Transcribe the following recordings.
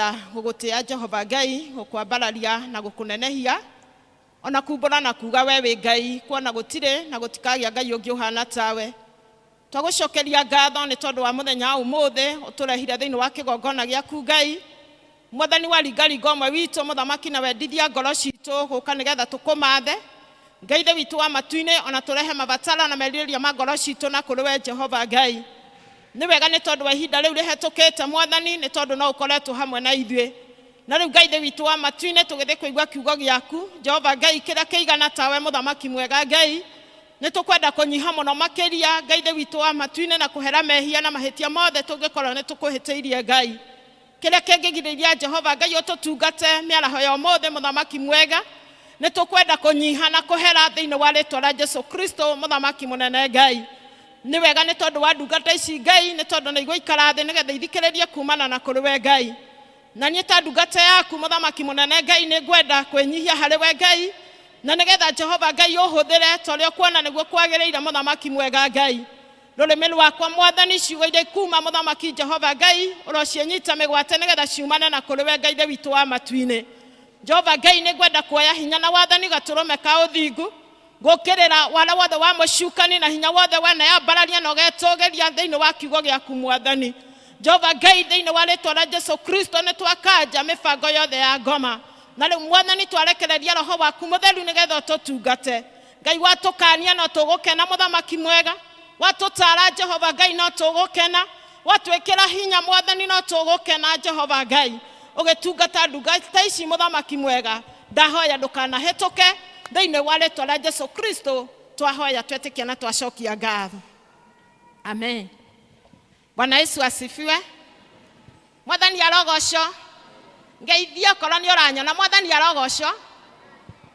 Tũkwenda gũgũtĩa Jehova Ngai, gũkwambararia na gũkũnenehia, ona kumbũra na kuga we wĩ Ngai, kuona gũtirĩ na gũtikagĩa Ngai ũngĩ ũhana tawe. Twagũcokeria ngatho nĩ tondũ wa mũthenya wa ũmũthĩ ũtũrehire thĩinĩ wa kĩgongona gĩaku Ngai. Mwathani waringaringa ũmwe witũ, mũthamaki na wendithia ngoro citũ gũka nĩgetha tũkũmathe. Ngai Ithe witũ wa matu-inĩ, ona tũrehe mabatara na merirĩria ma ngoro citũ na kũrĩ we Jehova Ngai. Nĩ wega nĩ tondũ wa ihinda rĩu rĩhetũkĩte Mwathani, nĩ tondũ no ũkoretwo hamwe na ithuĩ. Na rĩu Ngai Ithe witũ wa matu-inĩ, tũgĩthiĩ kũigua kiugo gĩaku, Jehova Ngai, kĩrĩa kĩigana tawe mũthamaki mwega Ngai, nĩ tũkwenda kũnyiha mũno makĩria Ngai Ithe witũ wa matu-inĩ na kũhera mehia na mahĩtia mothe tũngĩkorwo nĩ tũkũhĩtĩirie Ngai. Kĩrĩa kĩngĩgirĩrĩria Jehova Ngai ũtũtungate mĩaraho ya ũmũthĩ mũthamaki mwega, nĩ tũkwenda kũnyiha na kũhera thĩinĩ wa rĩtwa rĩa Jesu Kristo mũthamaki mũnene Ngai. Nĩ wega nĩ tondũ wa ndungata ici Ngai, nĩ tondũ nĩ igũikara thĩ nĩgetha ithikĩrĩrie kumana na kũrĩ we Ngai. Na niĩ ta ndungata yaku mũthamaki mũnene Ngai, nĩ ngwenda kwĩnyihia harĩ we Ngai, na nĩgetha Jehova Ngai ũhũthĩre ta ũrĩa ũkuona nĩguo kwagĩrĩire mũthamaki mwega Ngai. Rũrĩmĩ rwakwa Mwathani, ciugo iria ikuma mũthamaki Jehova Ngai, ũrociĩnyita mĩgwate nĩgetha ciumane na kũrĩ we Ngai Ithe witũ wa matu-inĩ. Jehova Ngai, nĩ ngwenda kuoya hinya na wathani gatũrũme ka ũthingu, gũkĩrĩra wara wothe wa mũcukani na hinya wothe weneyambararia na ũgetũgĩria thĩinĩ wa kiugo gĩaku Mwathani. Jehova Ngai, thĩinĩ wa rĩtwa rĩa Jesu Kristo nĩ twakanja mĩbango yothe ya ngoma, na rĩu Mwathani twarekereria roho waku mũtheru nĩgetha ũtũtungate. Ngai watũkania no tũgũkena mũthamaki mwega, watũtaara Jehova Ngai no tũgũkena, watwĩkĩra hinya Mwathani no tũgũkena Jehova Ngai, ũgĩtungata ndungata ici mũthamaki mwega, ndahoya ndũkanahĩtũke thĩinĩ wa rĩtwa rĩa Jesu Kristo twahoya twetĩkia na twacokia ngatho. Amen. Bwana Yesu asifiwe. Mwathani arogocwo. Ngeithia okorwo nĩ ũranyona. Mwathani arogocwo.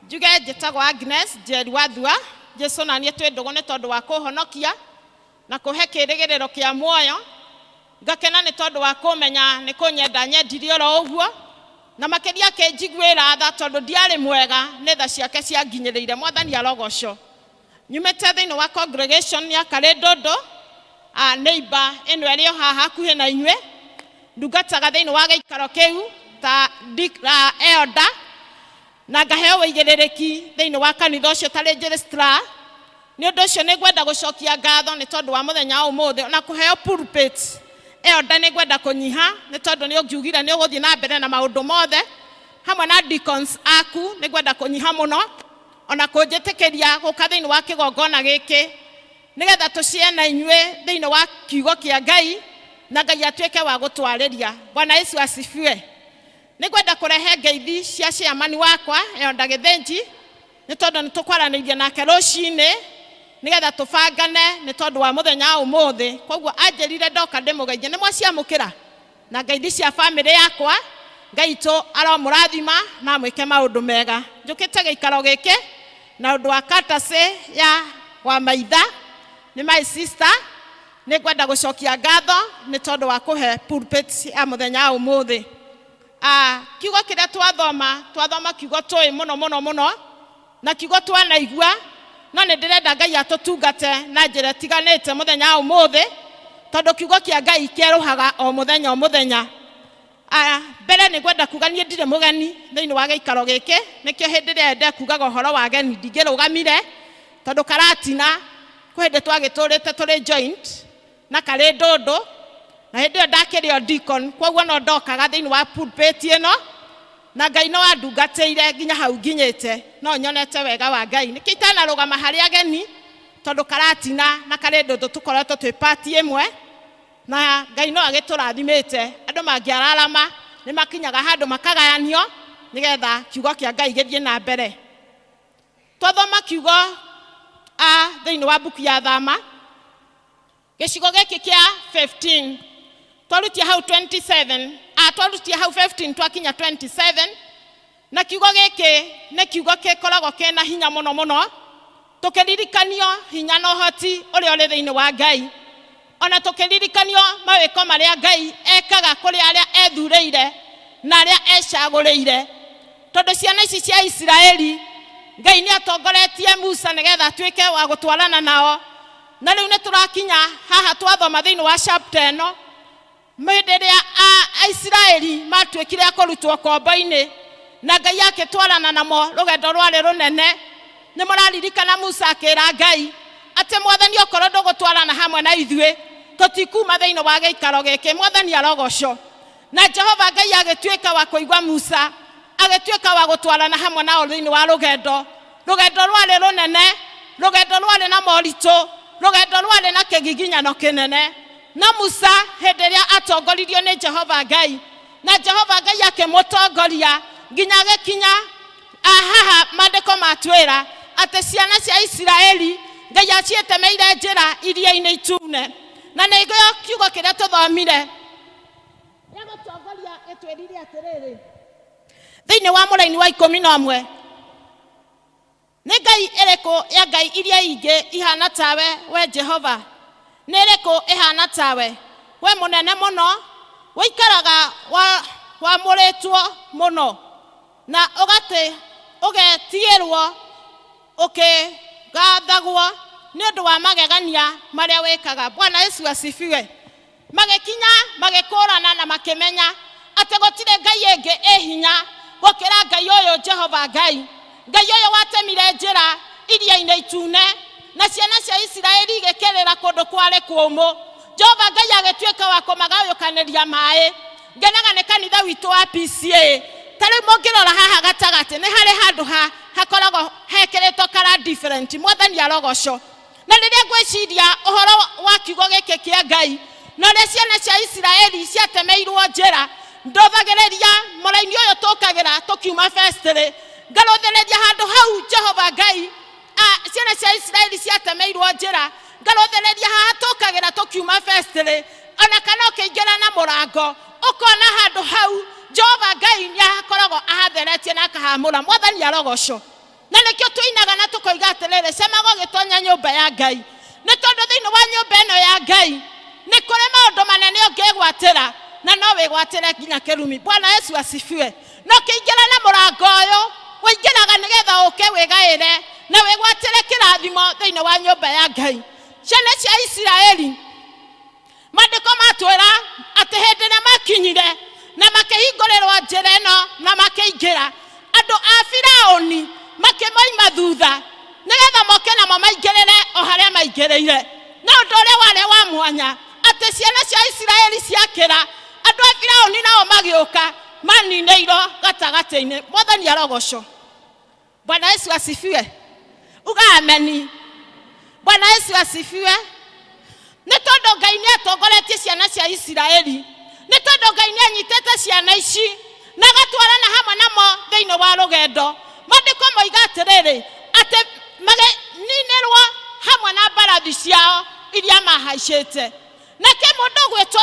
Njuge njĩtagwo Agnes Njeri Wathua. Jesu na niĩ twĩ ndũgũ nĩ tondũ wa kũhonokia na kũhe kĩrĩgĩrĩro kĩa muoyo. Ngakena nĩ tondũ wa kũmenya nĩ kũnyenda nyendirie oro ũguo, na makĩria akĩnjiguĩra tha tondũ ndiarĩ mwega, nĩ tha ciake cianginyĩrĩire. Mwathani arogocwo. Nyumĩte thĩinĩ wa congregation ya Karĩndũndũ, neighbor ĩno ĩrĩ o haha hakuhĩ na inyuĩ. Ndungataga thĩinĩ wa gĩikaro kĩu ta elder, na ngaheo ũigĩrĩrĩki thĩinĩ wa kanitha ũcio ta registrar. Nĩ ũndũ ũcio nĩ ngwenda gũcokia ngatho nĩ tondũ wa mũthenya wa ũmũthĩ na kũheo pulpit. Elder nĩ ngwenda kũnyiha nĩ tondũ nĩ ũngiugire nĩ ũgũthiĩ na mbere na maũndũ mothe hamwe na deacons aku, nĩ ngwenda kũnyiha mũno ona kũnjĩtĩkĩria gũka thĩinĩ wa kĩgongona gĩkĩ nĩgetha tũcĩe na inyuĩ thĩinĩ wa kiugo kĩa Ngai na Ngai atuĩke wa gũtwarĩria. Bwana Yesu asifiwe. Nĩ ngwenda kũrehe ngeithi cia chairman wakwa Elder Gĩthĩnji nĩ tondũ nĩ tũkwaranĩirie nake rũcinĩ nĩgetha tũbangane nĩ tondũ wa mũthenya wa ũmũthĩ. Koguo anjĩrire ndoka ndĩmũgeithie. Nĩ mwaciamũkĩra? Na ngeithi cia bamĩrĩ yakwa, Ngai witũ aromũrathima na amwĩke maũndũ mega. Njũkĩte gĩikaro gĩkĩ na ũndũ wa courtesy ya Wamaitha, nĩ my sister, nĩ ngwenda gũcokia ngatho nĩ tondũ wa kũhe pulpit ya mũthenya wa ũmũthĩ. Kiugo kĩrĩa twathoma, twathoma kiugo tũĩ mũno mũno mũno, na kiugo twanaigua, no nĩ ndĩrenda Ngai atũtungate na njĩra ĩtiganĩte mũthenya wa ũmũthĩ, tondũ kiugo kĩa Ngai kĩerũhaga o mũthenya o mũthenya. Mbere nĩ ngwenda kuga niĩ ndirĩ mũgeni thĩinĩ wa gĩikaro gĩkĩ, nĩkĩo hĩndĩ ĩrĩa ndekugaga ũhoro wa ageni ndingĩrũgamire, tondũ Karatina kwĩ hĩndĩ twagĩtũrĩte tũrĩ joint na karĩ ndũndũ, na hĩndĩ ĩyo ndakĩrĩ o deacon, koguo no ndokaga thĩinĩ wa pulpit ĩno, na Ngai no andungatĩire nginya hau nginyĩte, no nyonete wega wa Ngai. Nĩkĩo itanarũgama harĩ ageni, tondũ Karatina na karĩ ndũndũ tũkoretwo twĩ part ĩmwe, na Ngai no agĩtũrathimĩte. Andũ mangĩararama nĩ makinyaga handũ makagayanio nĩgetha kiugo kĩa Ngai gĩthiĩ na mbere. Twathoma kiugo thĩinĩ wa mbuku ya Thama, gĩcigo gĩkĩ kĩa 15, twarutia hau 27, twarutia hau 15 twakinya 27, na kiugo gĩkĩ nĩ kiugo gĩkoragwo kĩna hinya mũno mũno, tũkĩririkanio hinya na ũhoti ũrĩa ũrĩ thĩinĩ wa Ngai, ona tũkĩririkanio mawĩko marĩa Ngai ekaga kũrĩ arĩa ethurĩire na arĩa ecagũrĩire. Tondũ ciana ici cia Isiraeli, Ngai nĩ atongoretie Musa nĩgetha atuĩke wa gũtwarana nao, na rĩu nĩ tũrakinya haha twathoma thĩinĩ wa chapter ĩno, hĩndĩ ĩrĩa Aisiraeli matuĩkire a kũrutwo kombo-inĩ na Ngai akĩtwarana namo rũgendo rwarĩ rũnene. Nĩ mũraririkana Musa akĩra Ngai atĩ Mwathani okorwo ndũgũtwarana hamwe na ithuĩ tũtikuma thĩinĩ wa gĩikaro gĩkĩ. Mwathani arogocwo. Na Jehova Ngai agĩtuĩka wa kũigua Musa, agĩtuĩka wa gũtwarana hamwe nao thĩinĩ wa rũgendo. Rũgendo rwarĩ rũnene, rũgendo rwarĩ na moritũ, rũgendo rwarĩ na kĩgiginyano kĩnene. No Musa hĩndĩ ĩrĩa atongoririo nĩ Jehova Ngai, na Jehova Ngai akĩmũtongoria nginya agĩkinya haha maandĩko matwĩra atĩ ciana cia Isiraeli Ngai aciĩtemeire njĩra iria-inĩ itune. Na nĩguo kiugo kĩrĩa tũthomire gĩa gũtongoria gĩtwĩrire atĩrĩrĩ, thĩinĩ wa mũraini wa 11, nĩ ngai ĩrĩkũ ya ngai iria ingĩ ihana tawe we Jehova? Nĩ ĩrĩkũ ĩhana tawe we mũnene mũno, ũikaraga wamũrĩtwo mũno na ũgetigĩrwo ũkĩgathagwo nĩ ũndũ wa magegania marĩa wĩkaga. Bwana Yesu asifiwe. Magĩkinya magĩkũrana na makĩmenya atĩ gũtirĩ ngai ĩngĩ ĩ hinya gũkĩra Ngai ũyũ Jehova Ngai. Ngai ũyũ watemire njĩra iria-inĩ itune na ciana cia Isiraeli igĩkĩrĩra kũndũ kwarĩ kũũmũ. Jehova Ngai agĩtuĩka wa kũmagayũkanĩria maĩ. Ngenaga nĩ kanitha witũ wa PCA. Ta rĩu mũngĩrora haha gatagatĩ nĩ harĩ handũ hakoragwo hekĩrĩtwo kara different. Mwathani arogocwo. Na rĩrĩa ngwĩciria ũhoro wa kiugo gĩkĩ kĩa Ngai na ũrĩa ciana cia Isiraeli ciatemeirwo njĩra, ndũthagĩrĩria mũraini ũyũ tũkagĩra tũkiuma festĩrĩ, ngarũthĩrĩria handũ hau Jehova Ngai ciana cia Isiraeli ciatemeirwo njĩra, ngarũthĩrĩria haha tũkagĩra tũkiuma festĩrĩ, ona kana ũkĩingĩra na mũrango ũkona handũ hau Jehova Ngai nĩ akoragwo ahatheretie na akahamũra. Mwathani arogocwo. Na nĩkĩo tũinaga na tũkoiga atĩrĩrĩ, cemaga ũgĩtonya nyũmba ya Ngai, nĩ tondũ thĩinĩ wa nyũmba ĩno ya Ngai nĩ kũrĩ maũndũ manene ũngĩgwatĩra, na no wĩgwatĩre nginya kĩrumi. Bwana Yesu asifiwe. Na ũkĩingĩra na mũrango ũyũ, ũingĩraga nĩgetha ũke wĩgaĩre na wĩgwatĩre kĩrathimo thĩinĩ wa nyũmba ya Ngai. Ciana cia Isiraeli, maandĩko matwĩra atĩ hĩndĩ ĩrĩa makinyire na makĩhingũrĩrwo njĩra ĩno na makĩingĩra, andũ a Firaũni makĩmoima thutha nĩgetha moke namo maingĩrĩre o harĩa maingĩrĩire. Na ũndũ ũrĩa warĩ wa mwanya atĩ ciana cia Isiraeli ciakĩra, andũ a Firaũni nao magĩũka maninĩirwo gatagatĩ-inĩ. Mwathani arogocwo. Bwana Yesu asifiwe. Uga ameni. Bwana Yesu asifiwe. Nĩ tondũ Ngai nĩ atongoretie ciana cia Isiraeli, nĩ tondũ Ngai nĩ anyitĩte ciana ici na agatwarana hamwe namo thĩinĩ wa rũgendo. Maandĩko moiga atĩrĩrĩ, atĩ magĩninĩrwo hamwe na mbarathi ciao iria mahaicĩte. Nake mũndũ ũgwĩtwo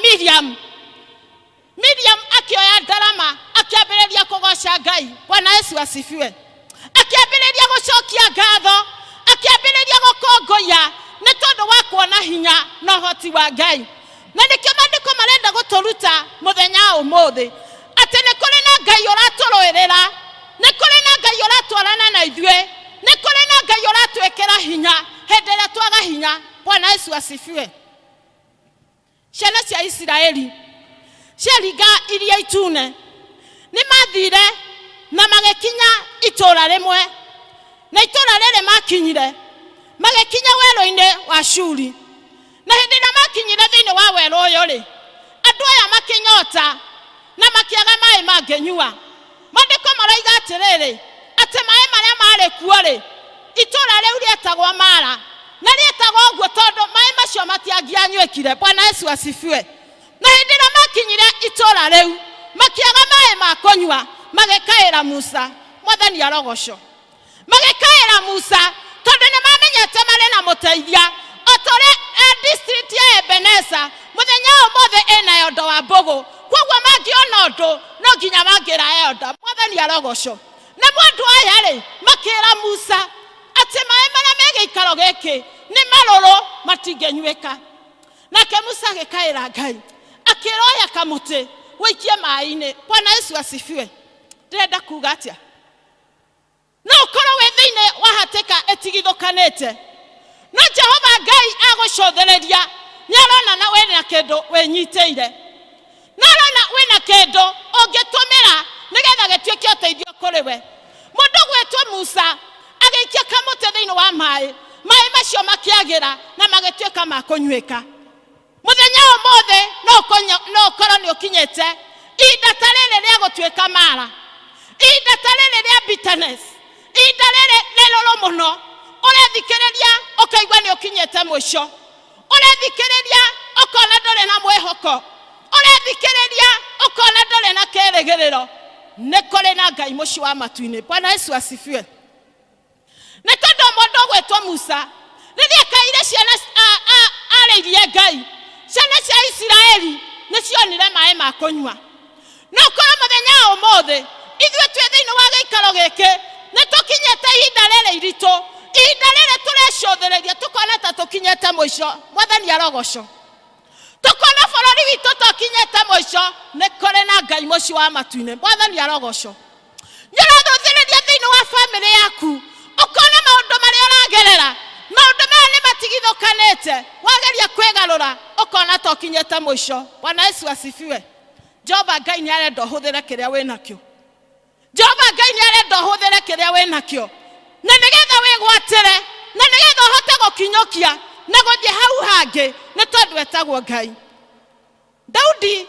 Miriam, Miriam akĩoya ndarama akĩambĩrĩria kũgoca Ngai. Bwana Yesu asifiwe. Akĩambĩrĩria gũcokia ngatho, akĩambĩrĩria gũkũngũiya nĩ tondũ wa kuona hinya na ũhoti wa Ngai. Na nĩkĩo maandĩko marenda gũtũruta mũthenya wa ũmũthĩ atĩ nĩ kũrĩ na Ngai ũratũrũĩrĩra, nĩ kũrĩ na Ngai ũratwarana na ithuĩ, nĩ kũrĩ na Ngai ũratwĩkĩra hinya hĩndĩ ĩrĩa twaga hinya. Bwana Yesu asifiwe. Ciana cia Isiraeli ciaringa iria itune nĩ mathire na magĩkinya itũũra rĩmwe, na itũũra rĩrĩ makinyire magĩkinya werũ-inĩ wa Shuri. Na hĩndĩ ĩrĩa makinyire thĩinĩ wa werũ ũyũ rĩ, andũ aya makĩnyota na makĩaga maĩ mangĩnyua. Maandĩko maroiga atĩrĩrĩ, atĩ maĩ marĩa marĩ kuo rĩ, itũũra rĩu rĩetagwo Mara, na rĩetagwo ũguo tondũ maĩ macio matiangĩanywĩkire. Bwana Yesu asifiwe. Na hĩndĩ ĩrĩa makinyire itũũra rĩu makĩaga maĩ ma kũnyua, magĩkaĩra Musa. Mwathani arogocwo. Magĩkaĩra Musa tondũ nĩ mamenyete marĩ na mũteithia, o ta ũrĩa district ya Ebeneza mũthenya wa ũmũthĩ ĩna Elda wa Mbũgũ. Koguo mangĩona ũndũ no nginya mangĩra Elda. Mwathani arogocwo. Na andũ aya rĩ makĩra Musa atĩ maĩ marĩa me gĩikaro gĩkĩ nĩ marũrũ, matingĩnyuĩka. Nake Musa agĩkaĩra Ngai akĩra, oya kamũtĩ ũikie maĩ-inĩ. Bwana Yesu asifiwe. Ndĩrenda kuga atĩa? No ũkorwo wĩ thĩinĩ wa hatĩka ĩtigithũkanĩte, no Jehova Ngai agũcũthĩrĩria nĩ arona na wĩna kĩndũ wĩnyitĩire. No na kĩndũ ũngĩtũmĩra nĩgetha gĩtuĩke ũteithio kũrĩ we. Mũndũ gwĩtwo Musa agĩikia kamũtĩ thĩinĩ wa maĩ, maĩ macio makĩagĩra na magĩtuĩka ma kũnyuĩka. Mũthenya ũmũthĩ no ũkorwo nĩ ũkinyĩte ihinda ta rĩrĩ rĩa gũtuĩka mara, ihinda ta rĩrĩ rĩa bitterness, ihinda rĩrĩ rĩrũrũ mũno. Ũrethikĩrĩria ũkaigua nĩ ũkinyĩte mũico, ũrethikĩrĩria ũkona ndũrĩ na mwĩhoko, ũrethikĩrĩria ũkona ndũrĩ na kĩrĩgĩrĩro. Nĩ kũrĩ na Ngai mũciĩ wa matu-inĩ. Bwana Yesu asifiwe. Nĩ tondũ mũndũ ũgwĩtwo Musa rĩrĩa akaire ciana arĩirie Ngai, ciana cia Isiraeli nĩ cionire maĩ ma kũnyua. No korwo mũthenya wa ũmũthĩ ithuĩ twĩ thĩinĩ wa gĩikaro gĩkĩ nĩ tũkinyĩte ihinda rĩrĩ iritũ, ihinda rĩrĩ tũrecũthĩrĩria tũkona ta tũkinyĩte mũico. Mwathani arogocwo. Tũkona bũrũri witũ tũkinyĩte mũico, nĩ kũrĩ na Ngai mũciĩ wa matu-inĩ. Mwathani arogocwo. Nĩ ũrathũthĩrĩria thĩinĩ wa bamĩrĩ yaku, ũkona maũndũ marĩa ũragerera, maũndũ maya nĩ matigithũkanĩte, wageria kwĩgarũra ũkona ta ũkinyĩte mũico. Bwana Yesu asifiwe. Jehova Ngai nĩ arenda ũhũthĩre kĩrĩa wĩ nakĩo. Jehova Ngai nĩ arenda ũhũthĩre kĩrĩa wĩ nakĩo, na nĩgetha wĩgwatĩre, na nĩgetha ũhote gũkinyũkia na gũthiĩ hau hangĩ, nĩ tondũ etagwo Ngai. Daudi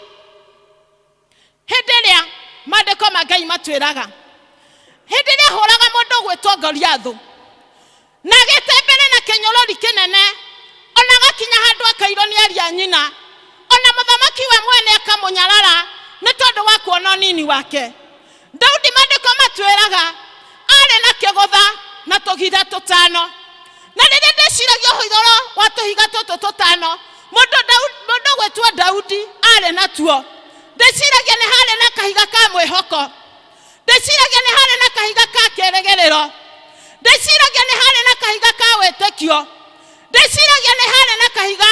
hĩndĩ ĩrĩa maandĩko ma Ngai matwĩraga, hĩndĩ ĩrĩa ahũraga mũndũ ũgwĩtwo Goliathũ na agĩte mbere na kĩnyũrũri kĩnene, ona agakinya handũ akairwo nĩ aria nyina, ona mũthamaki we mwene akamũnyarara nĩ tondũ wa kuona ũnini wake. Daudi maandĩko matwĩraga arĩ na kĩgũtha na tũhiga tũtano, na rĩrĩa ndeciragia ũhoro wa tũhiga tũtũ tũtano mũndũ ũgwĩtwo Daudi arĩ natuo, ndeciragia nĩ harĩ na kahiga ka mwĩhoko, ndeciragia nĩ harĩ na kahiga ka kĩrĩgĩrĩro, ndeciragia nĩ harĩ na kahiga ka wĩtĩkio, ndeciragia nĩ harĩ na kahiga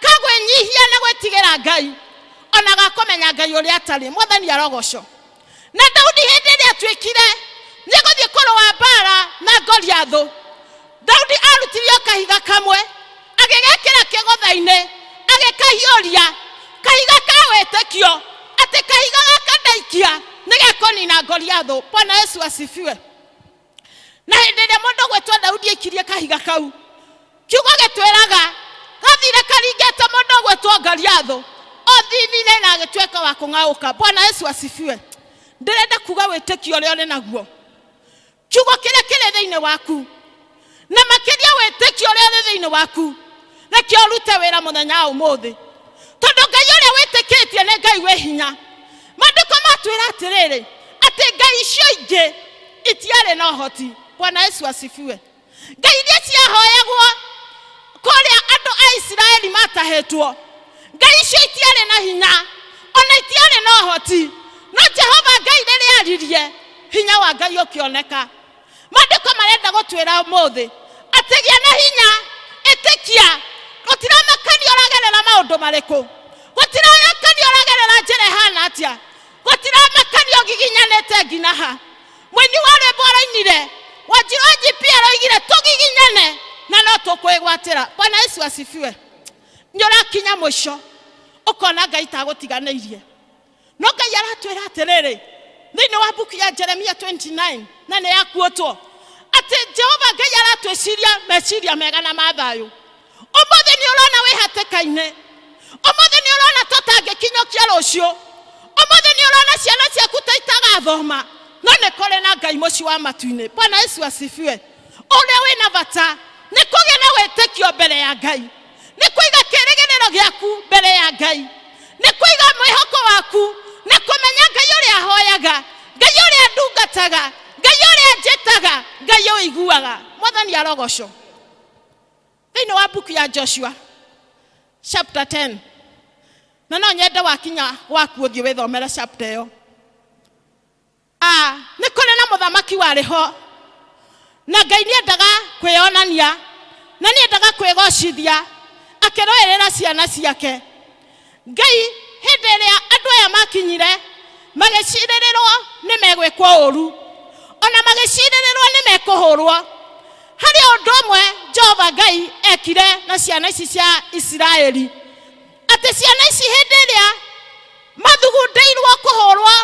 ka gwĩnyihia na gwĩtigĩra Ngai, ona ga kũmenya Ngai ũrĩa atarĩ. Mwathani arogocwo. Na Daudi hĩndĩ ĩrĩa atuĩkire nĩ gũthiĩ kũrũa mbara na Goliathũ, Daudi arutire o kahiga kamwe agĩgekĩra kĩgũtha-inĩ, agĩkahiũria kahiga ka wĩtĩkio, atĩ kahiga gaka ndaikia nĩ gekũnina Goliathũ. Bwana Yesu asifiwe. Na hĩndĩ ĩrĩa mũndũ ũgwĩtwo Daudi aikirie kahiga kau, kiugo gĩtwĩraga gathire karingĩte mũndũ ũgwĩtwo Goliathũ othithine na agĩtuĩka wa kũng'aũka. Bwana Yesu asifiwe. Ndĩrenda kuga wĩtĩkio ũrĩa ũrĩ naguo, kiugo kĩrĩa kĩrĩ thĩinĩ waku, na makĩria wĩtĩkio ũrĩa ũrĩ thĩinĩ waku, reke ũrute wĩra mũthenya wa ũmũthĩ, tondũ Ngai ũrĩa wĩtĩkĩtie nĩ Ngai wĩ hinya. Maandĩko matwĩra atĩrĩrĩ, atĩ ngai icio ingĩ itiarĩ na ũhoti. Bwana Yesu asifiwe. Ngai iria ciahoyagwo kũrĩa andũ a Isiraeli matahĩtwo, ngai icio itiarĩ na hinya, ona itiarĩ na ũhoti, no Jehova Ngai rĩrĩa aririe, hinya wa Ngai ũkĩoneka. Maandĩko marenda gũtwĩra ũmũthĩ atĩ gĩa na hinya, ĩtĩkia. Gũtiramakania ũragerera maũndũ marĩkũ, gũtiramakania ũragerera njĩra ĩhana atĩa, gũtiramakania ũgiginyanĩte nginya ha. Mũini wa rwĩmbo aroinire, Wanjirũ GP aroigire tũgiginyane na no tũkwĩgwatĩra. Bwana Yesu asifiwe. Nĩ ũrakinya mũico ũkona Ngai tagũtiganĩirie, no Ngai aratwĩra atĩrĩrĩ thĩinĩ wa mbuku ya Jeremia 29, na nĩ yakuotwo, atĩ Jehova Ngai aratwĩciria meciria mega na ma thayũ. Ũmũthĩ nĩ ũrona wĩ hatĩka-inĩ, ũmũthĩ nĩ ũrona tũtangĩkinyũkia rũciũ, ũmũthĩ nĩ ũrona ciana ciaku ta itagathoma, no nĩ kũrĩ na Ngai mũciĩ wa matu-inĩ. Bwana Yesu asifiwe. Ũrĩa wĩna bata nĩ kũgĩa na wĩtĩkio mbere ya Ngai, nĩ kũiga kĩrĩgĩrĩro gĩaku mbere ya Ngai, nĩ kũiga mwĩhoko waku na kũmenya Ngai ũrĩa hoyaga, Ngai ũrĩa ndungataga, Ngai ũrĩa njĩtaga, Ngai ũiguaga. Mwathani arogocwo. Thĩinĩ wa mbuku ya Joshua chapter 10, na no nyende wakinya gwaku ũthiĩ wĩthomere chapter ĩyo. Nĩ kũrĩ na mũthamaki warĩ ho, na Ngai nĩendaga kwĩyonania na nĩendaga kwĩgocithia akĩrũĩrĩra ciana ciake. Ngai hĩndĩ ĩrĩa andũ aya makinyire magĩcirĩrĩrwo nĩ megwĩkwo ũru, ona magĩcirĩrĩrwo nĩ mekũhũrwo, harĩ ũndũ ũmwe Jehova Ngai ekire na ciana ici cia Isiraeli, atĩ ciana ici hĩndĩ ĩrĩa Mathugundĩirwo kũhũrwo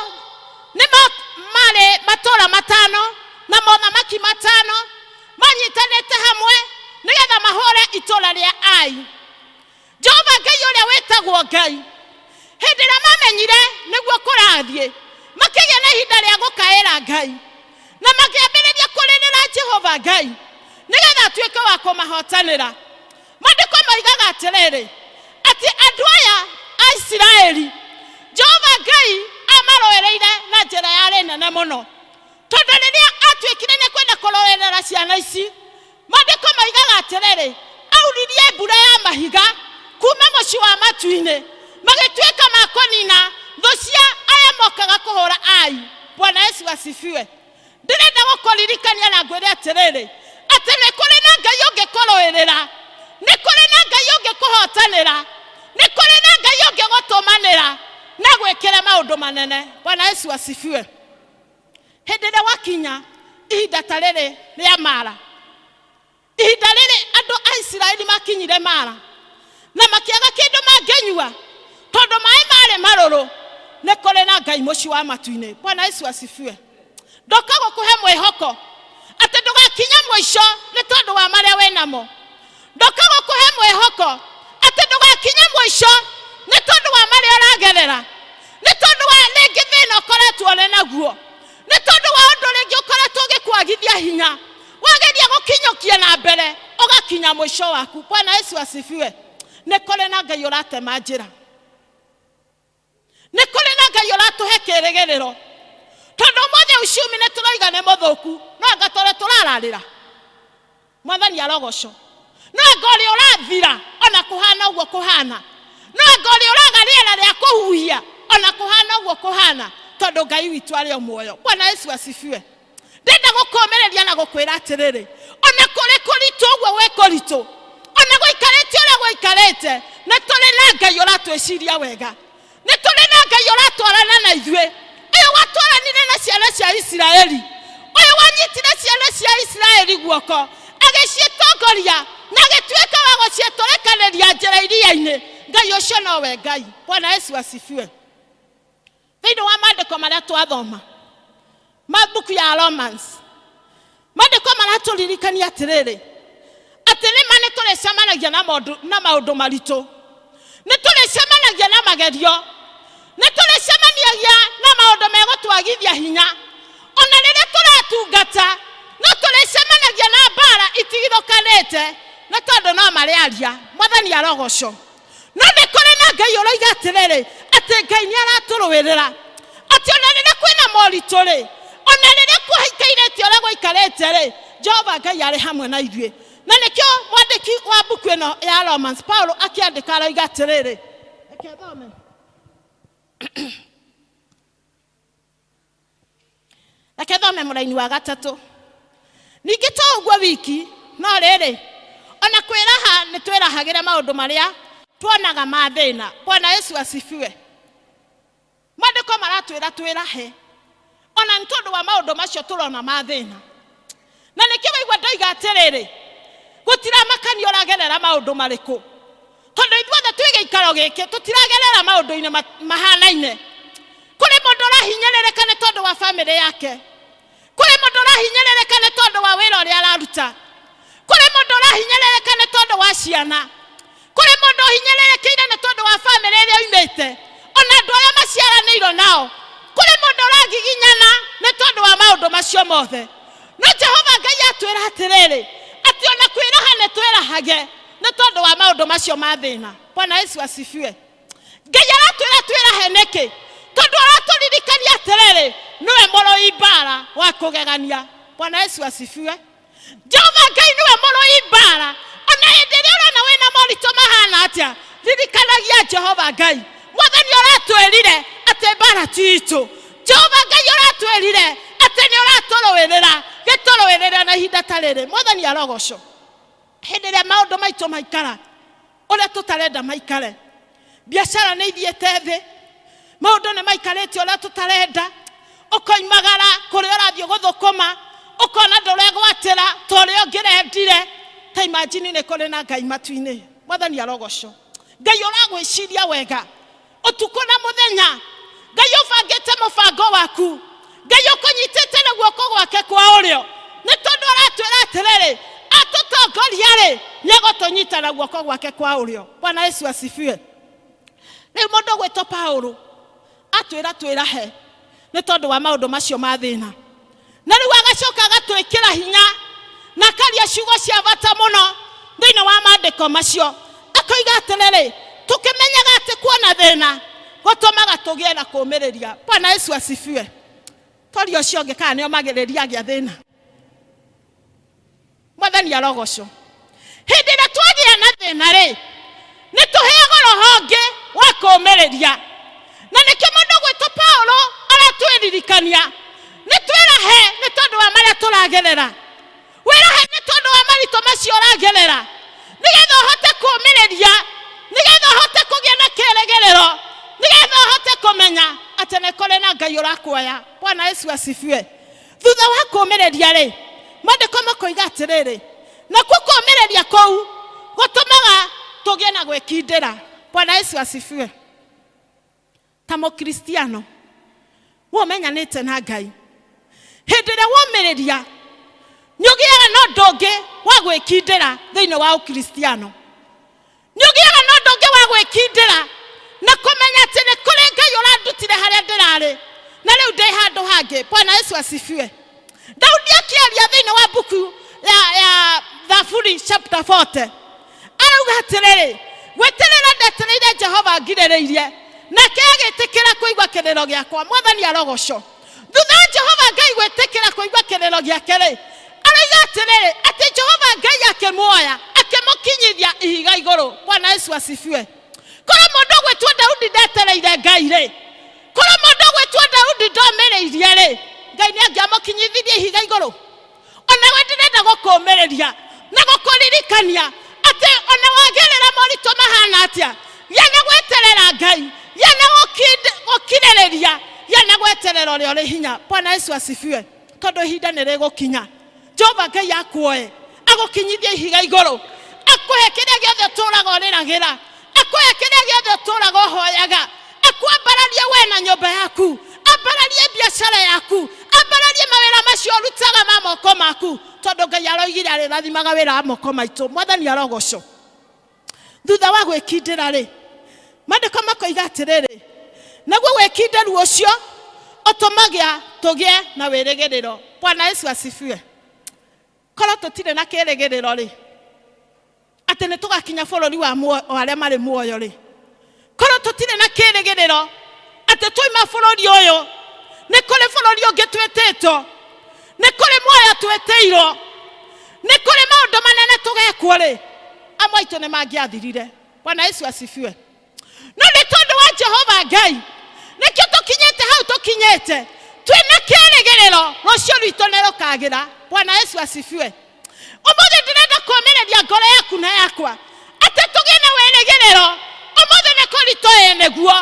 nĩ marĩ matũũra matano na mothamaki matano manyitanĩte hamwe nĩgetha mahũre itũũra rĩa Ai. Jehova Ngai ũrĩa wĩtagwo Ngai, hĩndĩ ĩrĩa mamenyire nĩguo kũrathiĩ, makĩgĩa na ihinda rĩa gũkaĩra Ngai na makĩambĩrĩria kũrĩrĩra Jehova Ngai nĩgetha atuĩke wa kũmahotanĩra. Maandĩko moigaga atĩrĩrĩ, atĩ andũ aya a Isiraeli, Jehova Ngai amarũĩrĩire na njĩra yarĩ nene mũno, tondũ rĩrĩa atuĩkire nĩ kwenda kũrũĩrĩra ciana ici, Maandĩko moigaga atĩrĩrĩ, auririe mbura ya mahiga kuma mũciĩ wa matu-inĩ, magĩtuĩka ma kũnina thũ cia arĩa mokaga kũhũra Ai. Bwana Yesu asifiwe. Ndĩrenda gũkũririkania na ngwĩre atĩrĩrĩ, atĩ nĩ kũrĩ na Ngai ũngĩkũrũĩrĩra, nĩ kũrĩ na Ngai ũngĩkũhotanĩra, nĩ kũrĩ na Ngai ũngĩgũtũmanĩra na gwĩkĩre maũndũ manene. Bwana Yesu asifiwe. Hĩndĩ ĩrĩa wakinya ihinda ta rĩrĩ rĩa Mara, ihinda rĩrĩ andũ a Isiraeli makinyire Mara na makĩaga kĩndũ mangĩnyua tondũ maĩ marĩ marũrũ, nĩ kũrĩ na Ngai mũciĩ wa matu-inĩ. Bwana Yesu asifiwe. Ndoka gũkũhe mwĩhoko atĩ ndũgakinya mũico nĩ tondũ wa marĩa wĩ namo. Ndoka gũkũhe mwĩhoko atĩ ndũgakinya mũico nĩ tondũ wa marĩa ũragerera, nĩ tondũ wa rĩngĩ thĩna ũkoretwo ũrĩ naguo, nĩ tondũ wa ũndũ rĩngĩ ũkoretwo ũgĩkwagithia hinya, wageria gũkinyũkia na mbere ũgakinya mũico waku. Bwana Yesu asifiwe. Nĩ kũrĩ na Ngai ũratema njĩra, nĩ kũrĩ na Ngai ũratũhe kĩrĩgĩrĩro, tondũ ũmũthĩ ucumi nĩ tũroiga nĩ mũthũku, no anga tũrĩ tũrararĩra Mwathani arogocwo. No anga ũrĩa ũrathira ona kũhana ũguo kũhana, no anga ũrĩa ũraga rĩera rĩa kũhuhia ona kũhana ũguo kũhana, tondũ Ngai witũ arĩ o muoyo. Bwana Yesu asifiwe. Ndenda gũkũmĩrĩria na gũkwĩra atĩrĩrĩ, ona kũrĩ kũritũ ũguo gwĩ kũritũ, ona gũikarĩte ũrĩa gũikarĩte, nĩ tũrĩ na Ngai ũratwĩciria wega, nĩ tũrĩ na Ngai ũratwarana na ithuĩ, ũyũ watwaranire na ciana cia Isiraeli, ũyũ wanyitire ciana cia Isiraeli guoko agĩcitongoria na agĩtuĩka wa gũciĩtũrĩkanĩria njĩra iria-inĩ. Ngai ũcio nowe Ngai. Bwana Yesu asifiwe. Thĩinĩ wa maandĩko marĩa twathoma ma mbuku ya Romans, maandĩko maratũririkania atĩrĩrĩ, atĩ nĩ ma nĩ tũrĩcemanagia na maũndũ na maũndũ maritũ, nĩ tũrĩcemanagia na magerio, nĩ tũrĩcemanagia na maũndũ megũtwagithia hinya. Ona rĩrĩa tũratungata no tũrĩcemanagia na mbara itigithũkanĩte, nĩ tondũ no marĩaria. Mwathani arogocwo. No nĩ kũrĩ na Ngai ũroiga atĩrĩrĩ, atĩ Ngai nĩ aratũrũĩrĩra, atĩ ona rĩrĩa kwĩna moritũ rĩ, ona rĩrĩa kũikarĩte ũrĩa gũikarĩte rĩ, Jehova Ngai arĩ hamwe na ithuĩ. Na nĩkĩo mwandĩki wa mbuku ĩno ya Romans, Paulo akĩandĩka aroiga atĩrĩrĩ, reke thome reke thome mũraini wa gatatũ. Ningĩ to ũguo wiki, no rĩrĩ, ona kwĩraha nĩ twĩrahagĩre maũndũ marĩa tuonaga ma thĩna. Bwana Yesu asifiwe. Maandĩko maratwĩra twĩrahe ona nĩ tondũ wa maũndũ macio tũrona ma thĩna. Na nĩkĩo waigua ndoiga atĩrĩrĩ, gũtiramakania ũragerera maũndũ marĩkũ, tondũ ithuothe twĩ gĩikaro gĩkĩ tũtiragerera maũndũ-inĩ mahanaine. Kũrĩ mũndũ ũrahinyĩrĩrĩka nĩ tondũ wa bamĩrĩ yake, kũrĩ mũndũ ũrahinyĩrĩrĩka nĩ tondũ wa wĩra ũrĩa araruta, kũrĩ mũndũ ũrahinyĩrĩrĩka nĩ tondũ wa ciana, kũrĩ mũndũ ũhinyĩrĩrĩkĩire nĩ tondũ wa bamĩrĩ ĩrĩa oimĩte, ona andũ arĩa maciaranĩirwo nao. Kũrĩ mũndũ ũragiginyana nĩ tondũ wa maũndũ macio mothe. No Jehova Ngai atwĩra atĩrĩrĩ, atĩ ona kwĩraha nĩ twĩrahage nĩ tondũ wa maũndũ macio ma thĩna. Bwana Yesu asifiwe. Ngai aratwĩra twĩrahe nĩkĩ? Tondũ aratũririkania atĩrĩrĩ, nĩwe mũrũi mbara wa kũgegania. Bwana Yesu asifiwe. Jehova Ngai nĩwe mũrũi mbara. Ona hĩndĩ ĩrĩa ũrona wĩna moritũ mahana atĩa, ririkanagia Jehova Ngai. Mwathani ũratwĩrire atĩ mbara ti itũ. Jehova Ngai ũratwĩrire atĩ nĩ ũratũrũĩrĩra, gĩtũrũĩrĩre na ihinda ta rĩrĩ. Mwathani arogocwo. Hĩndĩ ĩrĩa maũndũ maitũ maikara ũrĩa tũtarenda maikare, biacara nĩ ithiĩte thĩ, maũndũ nĩ maikarĩte ũrĩa tũtarenda, ũkoimagara kũrĩa ũrathiĩ gũthũkũma, ũkona ndũregwatĩra ta ũrĩa ũngĩrendire. Ta imagine nĩ kũrĩ na Ngai matu-inĩ. Mwathani arogocwo. Ngai ũragwĩciria wega. Ũtukũ na mũthenya Ngai ũbangĩte mũbango waku, Ngai ũkũnyitĩte na guoko gwake kwa ũrĩo, nĩ tondũ aratwĩra atĩrĩrĩ, atũtongoria-rĩ, nĩ egũtũnyita na guoko gwake kwa ũrĩo. Bwana Yesu asifiwe. Rĩu mũndũ ũgwĩtwo Paulo atwĩra twĩrahe nĩ tondũ wa maũndũ macio ma thĩna, na rĩu agacoka agatwĩkĩra hinya na akaria ciugo cia bata mũno thĩinĩ wa maandĩko macio, akoiga atĩrĩrĩ, tũkĩmenyaga atĩ kuona thĩna gũtũmaga tũgĩe na kũũmĩrĩria. Bwana Yesu asifiwe. Toria ũcio ũngĩ kana nĩomagĩrĩria agĩa thĩna. Mwathani arogocwo. Hĩndĩ ĩrĩa twagĩa na thĩna rĩ, nĩ tũheagwo roho ũngĩ wa kũũmĩrĩria, na nĩkĩo mũndũ ũgwĩtwo Paulo aratwĩririkania nĩ twĩrahe nĩ tondũ wa marĩa tũragerera. Wĩrahe nĩ tondũ wa maritũ macio ũragerera, nĩgetha ũhote kũũmĩrĩria, nĩgetha ũhote kũgĩa na kĩĩrĩgĩrĩro, nĩgetha ũhote kũmenya atĩ nĩ kũrĩ na Ngai ũrakuoya. Bwana Yesu asifiwe. Thutha wa kũũmĩrĩria rĩ, maandĩko makoiga atĩrĩrĩ, nakuo kũũmĩrĩria kũu gũtũmaga tũgĩe na gwĩkindĩra. Bwana Yesu asifiwe. Ta mũkristiano we ũmenyanĩte na Ngai, hĩndĩ ĩrĩa womĩrĩria nĩ ũgĩaga na ũndũ ũngĩ wa gwĩkindĩra thĩinĩ wa ũkristiano. Nĩ ũgĩaga na ũndũ ũngĩ wa gwĩkindĩra na kũmenya atĩ nĩ kũrĩ Ngai ũrandutire harĩa ndĩrarĩ na rĩu ndĩ handũ hangĩ. Bwana Yesu asifiwe. Daudi akĩaria thĩinĩ wa mbuku ya Thaburi chapter 40 arauga atĩrĩrĩ, gweterera ndetereire Jehova ngirĩrĩirie, nake agĩtĩkĩra kũigua kĩrĩro gĩakwa. Mwathani arogocwo. Thutha wa Jehova Ngai gwĩtĩkĩra kũigua kĩrĩro gĩake rĩ, aroiga atĩrĩrĩ, atĩ Jehova Ngai akĩmuoya akĩmũkinyithia ihiga igũrũ. Bwana Yesu asifiwe. Korwo mũndũ ũgwĩtwo Daudi ndetereire Ngai rĩ, korwo mũndũ ũgwĩtwo Daudi ndomĩrĩirie rĩ, Ngai nĩ angĩamũkinyithirie ihiga igũrũ? Onawe ndĩrenda gũkũũmĩrĩria na gũkũririkania atĩ ona wagerera moritũ mahana atĩa, gĩa na gweterera Ngai, gĩa na gũkirĩrĩria, gĩa na gweterera ũrĩa ũrĩ hinya. Bwana Yesu asifiwe. Tondũ ihinda nĩ rĩgũkinya Jehova Ngai akuoe agũkinyithie ihiga igũrũ, akũhe kĩrĩa gĩothe ũtũũraga ũrĩragĩra, akũhe kĩrĩa gĩothe ũtũũraga ũhoyaga, akwambararie we na nyũmba yaku, ambararie biacara yaku, ambararie mawĩra macio ũrutaga ma moko maku, tondũ Ngai aroigire arĩrathimaga wĩra wa moko maitũ. Mwathani arogocwo. Thutha wa gwĩkindĩra rĩ, maandĩko makoiga atĩrĩrĩ, naguo gwĩkindĩru ũcio ũtũmagia tũgĩe na wĩrĩgĩrĩro. Bwana Yesu asifiwe. Korwo tũtirĩ na kĩĩrĩgĩrĩro rĩ, atĩ nĩ tũgakinya bũrũri wa arĩa marĩ muoyo rĩ, korwo tũtirĩ na kĩĩrĩgĩrĩro atĩ twaima bũrũri ũyũ nĩ kũrĩ bũrũri ũngĩ twĩtĩtwo, nĩ kũrĩ muoyo twĩtĩirwo, nĩ kũrĩ maũndũ manene tũgekwo rĩ, amwe aitũ nĩ mangĩathirire. Bwana Yesu asifiwe. No nĩ tondũ wa Jehova Ngai nĩkĩo tũkinyĩte hau tũkinyĩte, twĩna kĩĩrĩgĩrĩro rũciũ rwitũ nĩ rũkagĩra. Bwana Yesu asifiwe. Ũmũthĩ ndĩrenda kũũmĩrĩria ngoro yaku na yakwa atĩ tũgĩe na wĩrĩgĩrĩro. Ũmũthĩ nĩ kũritũ, ĩĩ nĩguo.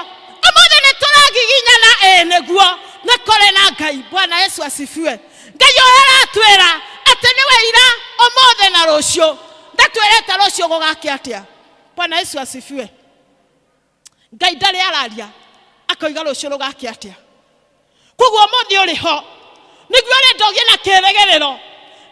Ũmũthĩ nĩ tũragiginyana, ĩĩ nĩguo. Nĩ kũrĩ na Ngai. Bwana Yesu asifiwe. Ngai ũyũ aratwĩra atĩ nĩwe ira, ũmũthĩ na rũciũ. Ndatwĩrĩte rũciũ gũgakĩa atĩa. Bwana Yesu asifiwe. Ngai ndarĩ araria akoiga rũciũ rũgakĩa atĩa. Koguo ũmũthĩ ũrĩ ho nĩguo ũrenda ũgĩe na kĩĩrĩgĩrĩro,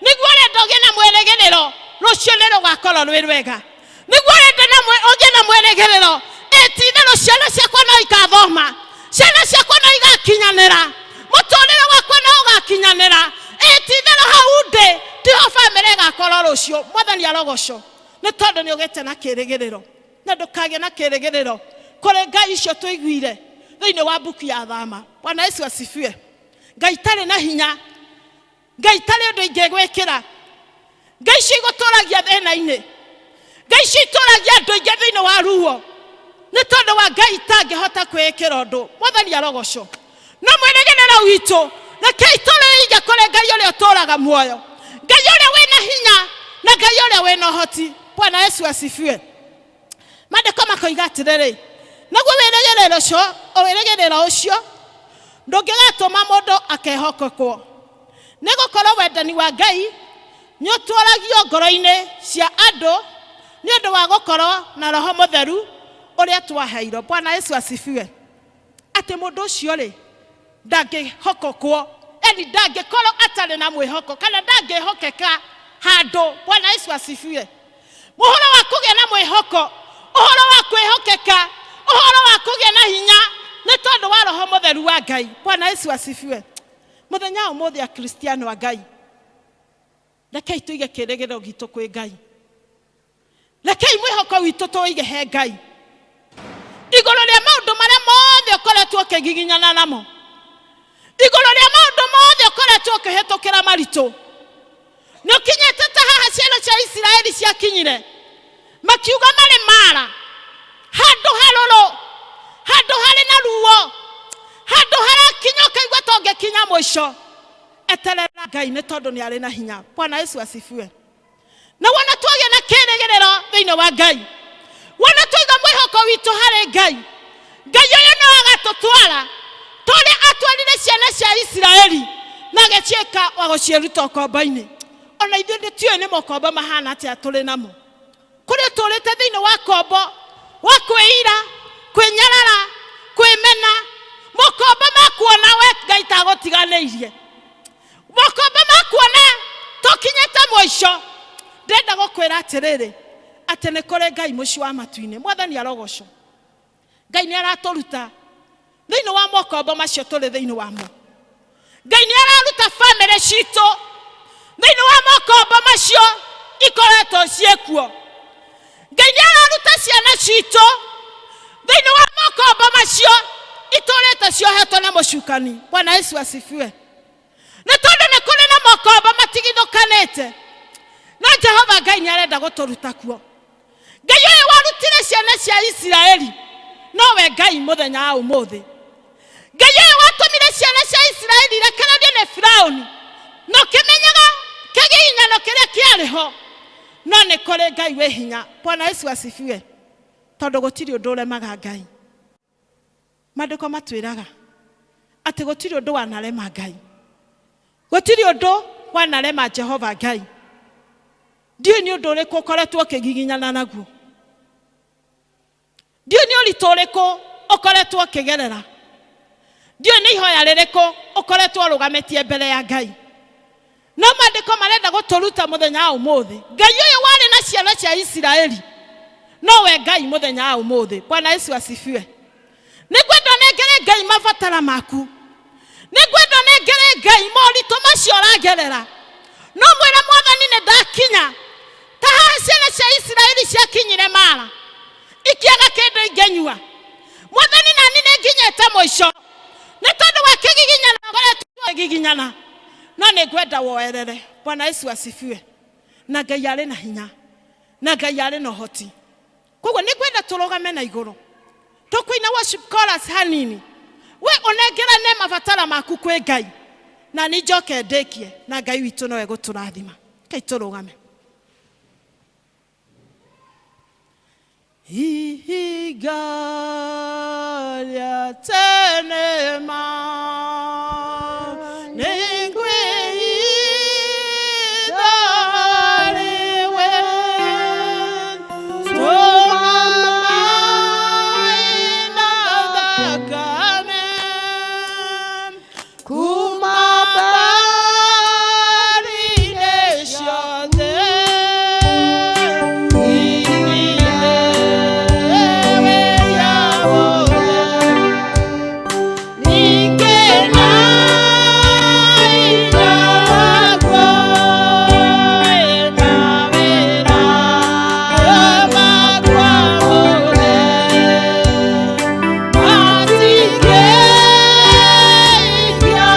nĩguo ũrenda ũgĩe na mwĩrĩgĩrĩro rũciũ nĩ rũgakorwo rwĩ rwega, nĩguo ũrenda ũgĩe na mwĩrĩgĩrĩro ĩ ti-itherũ ciana ciakwa no ikathoma, ciana ciakwa no igakinyanĩra, mũtũrĩre wakwa no ũgakinyanĩra, ĩ ti-itherũ hau ndĩ tiho bamĩrĩ ĩgakorwo rũciũ. Mwathani arogocwo nĩ tondũ nĩ ũgĩte na kĩĩrĩgĩrĩro. Na ndũkagĩe na kĩĩrĩgĩrĩro kũrĩ ngai icio tũiguire thĩinĩ wa mbuku ya Thama. Bwana Yesu asifiwe. Ngai itarĩ na hinya, Ngai itarĩ ũndũ ingĩgwĩkĩra, Ngai icio igũtũragia thĩna-inĩ, Ngai icio itũragia andũ aingĩ thĩinĩ wa ruo, nĩ tondũ wa Ngai itangĩhota kwĩĩkĩra ũndũ. Mwathani arogocwo. No mwĩrĩgĩrĩro witũ rekei tũrĩige kũrĩ Ngai ũrĩa ũtũraga muoyo, Ngai ũrĩa wĩna hinya na Ngai ũrĩa wĩna ũhoti. Bwana Yesu asifiwe. Maandĩko makoiga atĩrĩrĩ, naguo wĩrĩgĩrĩro ũcio ndũngĩgatũma mũndũ akehokekwo, nĩ gũkorwo wendani wa Ngai nĩ ũtũũragio ngoro-inĩ cia andũ nĩ ũndũ wa gũkorwo na Roho Mũtheru Ũrĩa twaheirwo. Bwana Yesu asifiwe. Atĩ mũndũ ũcio rĩ ndangĩhokokwo, yani ndangĩkorwo atarĩ na mwĩhoko kana ndangĩhokeka handũ. Bwana Yesu asifiwe. Ũhoro wa kũgĩa na mwĩhoko, ũhoro wa kwĩhokeka, ũhoro wa kũgĩa na hinya nĩ tondũ wa Roho Mũtheru wa Ngai. Bwana Yesu asifiwe. Mũthenya wa ũmũthĩ, Akristiano a Ngai, rekei tũige kĩrĩgĩrĩro gitũ kwĩ Ngai. Rekei mwĩhoko witũ tũige he Ngai igũrũ rĩa maũndũ marĩa mothe ũkoretwo ũkĩgiginyana namo, igũrũ rĩa maũndũ mothe ũkoretwo ũkĩhĩtũkĩra maritũ. Nĩ ũkinyĩte ta haha ciana cia Isiraeli ciakinyire, makiuga marĩ Mara, handũ harũrũ, handũ harĩ na ruo, handũ harakinya ũkaigua ta ũngĩkinya mũico. Eterera Ngai nĩ tondũ nĩ arĩ na hinya. Bwana Yesu asifiwe. Na wona twagĩa na kĩrĩgĩrĩro thĩinĩ wa Ngai, wona twaiga mwĩhoko witũ harĩ Ngai, Ngai ũyũ no agatũtwara ta ũrĩa atwarire ciana cia Isiraeli na agĩciĩka wa gũciĩruta ũkombo-inĩ. Ona ithuĩ ndĩtiũĩ nĩ mokombo mahana atĩa tũrĩ namo. Kũrĩ ũtũrĩte thĩinĩ wa kombo wa kwĩira, kwĩnyarara, kwĩmena, mokombo ma kuona we Ngai tagũtiganĩirie, mokombo ma kuona tũkinyĩte mũico. Ndĩrenda gũkwĩra atĩrĩrĩ, atĩ nĩ kũrĩ Ngai mũciĩ wa matu-inĩ. Mwathani arogocwo. Ngai nĩ aratũruta thĩinĩ wa mokombo macio tũrĩ thĩinĩ wamo. Ngai nĩ araruta bamĩrĩ citũ thĩinĩ wa mokombo macio ikoretwo ciĩkuo. Ngai nĩ araruta ciana citũ thĩinĩ wa mokombo macio itũrĩte ciohetwo na mũcukani. Bwana Yesu asifiwe. Nĩ tondũ nĩ kũrĩ na mokombo matigithũkanĩte, no Jehova Ngai nĩ arenda gũtũruta kuo. Ngai ũyũ warutire ciana cia Isiraeli nowe Ngai mũthenya wa ũmũthĩ. Ngai ũyũ watũmire ciana cia Isiraeli irekererio nĩ Firaũni, na ũkĩmenyaga kĩgiginyano kĩrĩa kĩarĩ ho, no nĩ kũrĩ Ngai wĩ hinya. Bwana Yesu asifiwe. Tondũ gũtirĩ ũndũ ũremaga Ngai. Maandĩko matwĩraga atĩ gũtirĩ ũndũ wanarema Ngai, gũtirĩ ũndũ wanarema Jehova Ngai. Ndiũĩ nĩ ũndũ ũrĩkũ ũkoretwo ũkĩgiginyana naguo, ndiũĩ nĩ ũritũ ũrĩkũ ũkoretwo ũkĩgerera, ndiũĩ nĩ ihoya rĩrĩkũ ũkoretwo ũrũgamĩtie mbere ya Ngai, no maandĩko marenda gũtũruta mũthenya wa ũmũthĩ, Ngai ũyũ warĩ na ciana cia Isiraeli nowe Ngai mũthenya wa ũmũthĩ. Bwana Yesu asifiwe. Nĩ ngwenda ũnengere Ngai mabatara maku, nĩ ngwenda ũnengere Ngai moritũ macio ũragerera. No mwĩre Mwathani, nĩ ndakinya ta haha ciana cia Isiraeli ciakinyire Mara, ikĩaga kĩndũ ingĩnyua. Mwathani, nani nĩ nginyĩte mũico nĩ tondũ wa kĩgiginyano ngoretwo giginyana, no nĩ ngwenda woerere. Bwana Yesu asifiwe. Na Ngai arĩ na hinya, na Ngai arĩ na ũhoti. Koguo nĩ ngwenda tũrũgame na igũrũ, tũkũina worship chorus hanini, we ũnengerane mabatara maku kwĩ Ngai, na ni njoke ndĩkie, na Ngai witũ nowe gũtũrathima. Kai tũrũgame. Ihiga rĩa tene ma nĩ ngwĩhitha harĩwe, tũma maĩ na thakame kuma mbarĩ-inĩ ciothe iria wĩya wothe. Ningĩ na hinya waguo na wĩra makwa mothe matingĩikia.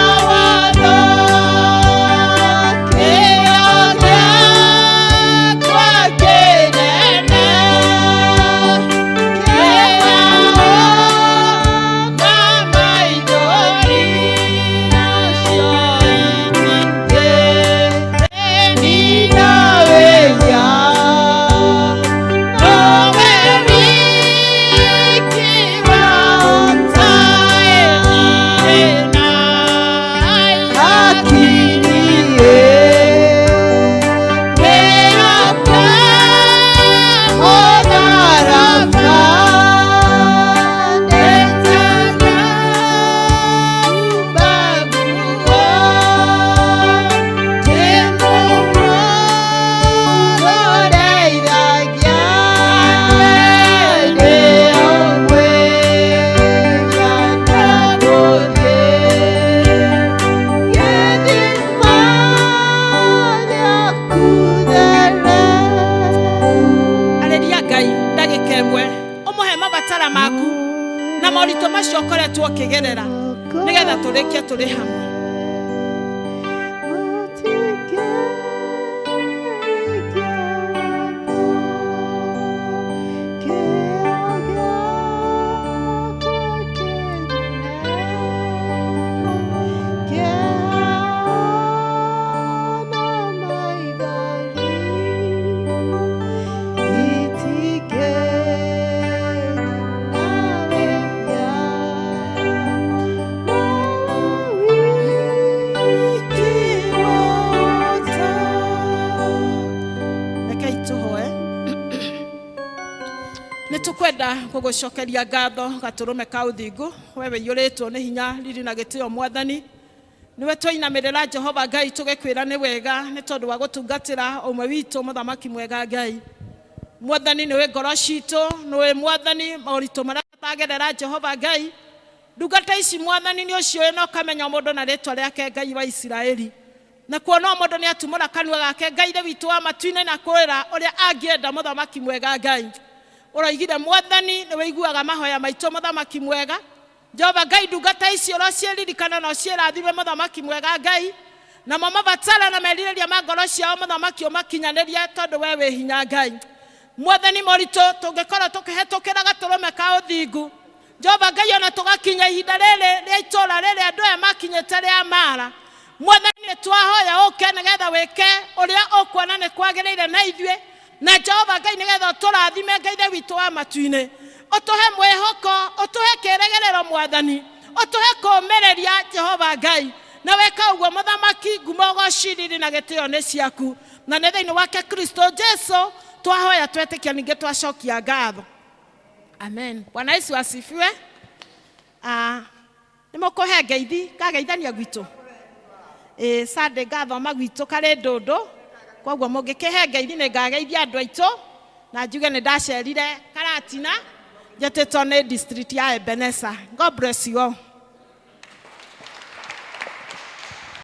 ũkoretwo ũkĩgerera nĩgetha tũrĩkie tũrĩ hamwe. Rekei tũhoe. Nĩ tũkwenda gũgũcokeria ngatho gatũrũme ka ũthingu, we wĩiyũrĩtwo nĩ hinya, riri na gĩtĩo. Mwathani, nĩwe twainamĩrĩra, Jehova Ngai, tũgĩkwĩra nĩ wega nĩ tondũ wa gũtungatĩra ũmwe witũ, mũthamaki mwega Ngai. Mwathani, nĩwe ngoro citũ, nĩwe Mwathani moritũ marĩa tũtagerera. Jehova Ngai, ndungata ici, Mwathani, nĩ ũciũĩ na ũkamenya mũndũ na rĩtwa rĩake, Ngai wa Isiraeli. Na kuona o mũndũ nĩ atumũra kanua gake, Ngai Ithe witũ wa matu-inĩ, na kwĩra ũrĩa angĩenda, mũthamaki mwega Ngai, ũroigire, Mwathani, nĩ wĩiguaga mahoya maitũ. Mũthamaki mwega Jehova Ngai, ndungata ici ũrociĩririkana na ũciĩrathime, mũthamaki mwega Ngai, namo mabatara na merirĩria ma ngoro ciao, mũthamaki, ũmakinyanĩrie, tondũ we wĩ hinya, Ngai. Mwathani, moritũ tũngĩkorwo tũkĩhetũkĩra gatũrũme ka ũthingu, Jehova Ngai, ona tũgakinya ihinda rĩrĩ rĩa itũũra rĩrĩ andũ aya makinyĩte rĩa Mara, Mwathani, nĩ twahoya ũke nĩgetha wĩke ũrĩa ũkuona nĩ kwagĩrĩire na ithuĩ, na Jehova Ngai, nĩgetha ũtũrathime. Ngai Ithe witũ wa matu-inĩ, ũtũhe mwĩhoko, ũtũhe kĩĩrĩgĩrĩro, Mwathani, ũtũhe kũũmĩrĩria, Jehova Ngai. Na weka ũguo, mũthamaki, ngumo, ũgoci, riri na gĩtĩo nĩ ciaku, na nĩ thĩinĩ wake Kristo Jesu twahoya, twetĩkia, ningĩ twacokia ngatho. Amen. Bwana Yesu asifiwe. Ah, nĩ mũkũhe ngeithi ngageithania gwitũ ĩ Sunday ngathoma gwitũ karĩ ndũndũ, koguo mũngĩkĩhe ngeithi nĩ ngageithia andũ aitũ na njuge nĩ ndacerire Karatina njetĩtwo nĩ district ya Ebeneza. God bless you all.